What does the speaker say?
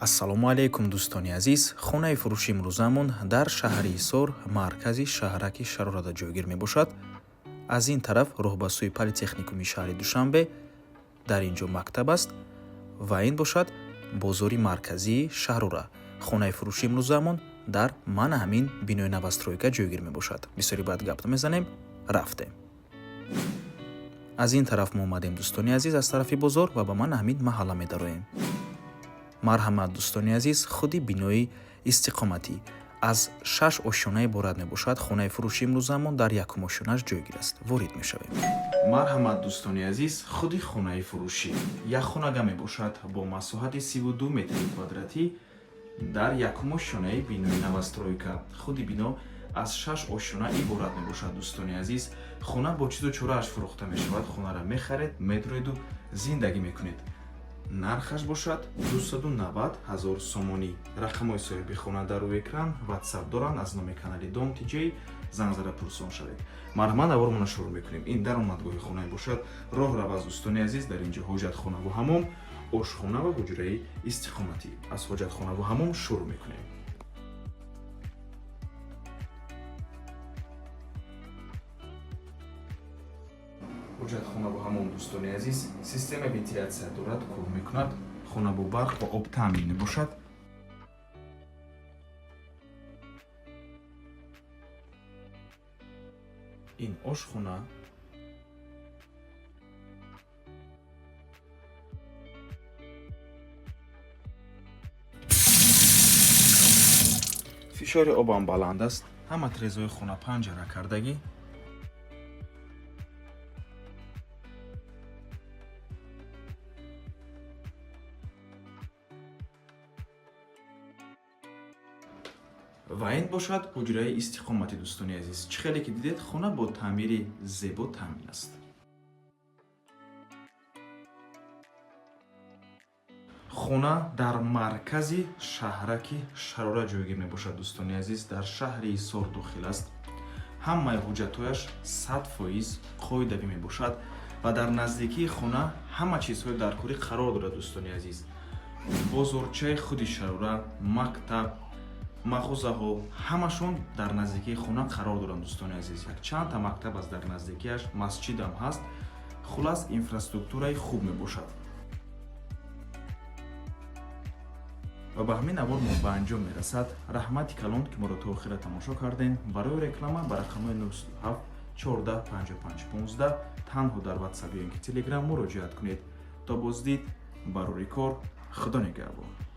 Ассалому алайкум, дӯстони азиз. Хонаи фурӯши имрӯзамон дар шаҳри Ҳисор, маркази шаҳраки Шарорада ҷойгир мебошад. Аз ин тараф роҳ ба сӯи политехникуми шаҳри Душанбе, дар ин ҷо мактаб аст ва ин бошад бозори марказии Шаҳрора. Хонаи фурӯши имрӯзамон дар мана ҳамин бинои новостройка ҷойгир мебошад. Бисёри баъд гап мезанем, рафтем. Аз ин тараф мо омадем, дӯстони азиз, аз тарафи бозор ва ба мана ҳамин маҳалла медароем. Марҳамат, дӯстони азиз, худи бинои истиқоматӣ аз шаш ошёна иборат мебошад. Хонаи фурӯши имрӯзамон дар якум ошёнаш ҷойгир аст. Ворид мешавем. Марҳамат, дӯстони азиз, худи хонаи фурӯшӣ як хонага мебошад бо масоҳати 32 метри квадратӣ дар якум ошёнаи бинои новостройка. Худи бино аз шаш ошёна иборат мебошад. Дӯстони азиз, хона бо чизу чорааш фурӯхта мешавад. Хонаро мехаред, медроеду зиндагӣ мекунед. Нархаш бошад 290 ҳазор сомонӣ. Рақамҳои соҳиби хона дар рӯи экран, Ватсап доранд. Аз номи канали Дом Тиҷей занг зада пурсон шавед. Марҳамат, навормона шурӯъ мекунем. Ин даромадгоҳи хонае бошад, роҳ рав аз, дӯстони азиз. Дар ин ҷо ҳоҷатхонаву ҳамом, ошхона ва ҳуҷраи истиқоматӣ. Аз ҳоҷатхонаву ҳамом шурӯъ мекунем. Ҳоҷатхонаву ҳамом, дӯстони азиз, системаи вентилятсия дорад, кор мекунад. Хона бо барқ ва об таъмин мебошад. Ин ошхона. Фишори обам баланд аст. Ҳама трезои хона панҷара кардагӣ. Ва ин бошад ҳуҷраи истиқоматӣ. Дӯстони азиз, чӣ хеле ки дидед, хона бо таъмири зебо таъмин аст. Хона дар маркази шаҳраки Шарора ҷойгир мебошад. Дӯстони азиз, дар шаҳри Ҳисор дохил аст. Ҳамаи ҳуҷҷатҳояш 100% қоидавӣ мебошад ва дар наздикии хона ҳама чизҳои даркорӣ қарор дорад. Дӯстони азиз, бозорчаи худи Шарора, мактаб, мағозаҳо ҳамашон дар наздикии хона қарор доранд. Дӯстони азиз, якчандта мактаб аст дар наздикиаш, масҷидам ҳаст. Хулас, инфраструктураи хуб мебошад. Ва ба ҳамин навор мо ба анҷом мерасад. Раҳмати калон, ки моро то охира тамошо кардем. Барои реклама ба рақамҳои 97 14 55 15 танҳо дар Ватсап ё ин ки Телеграм муроҷиат кунед. То боздид, барори кор, Худо нигаҳбон.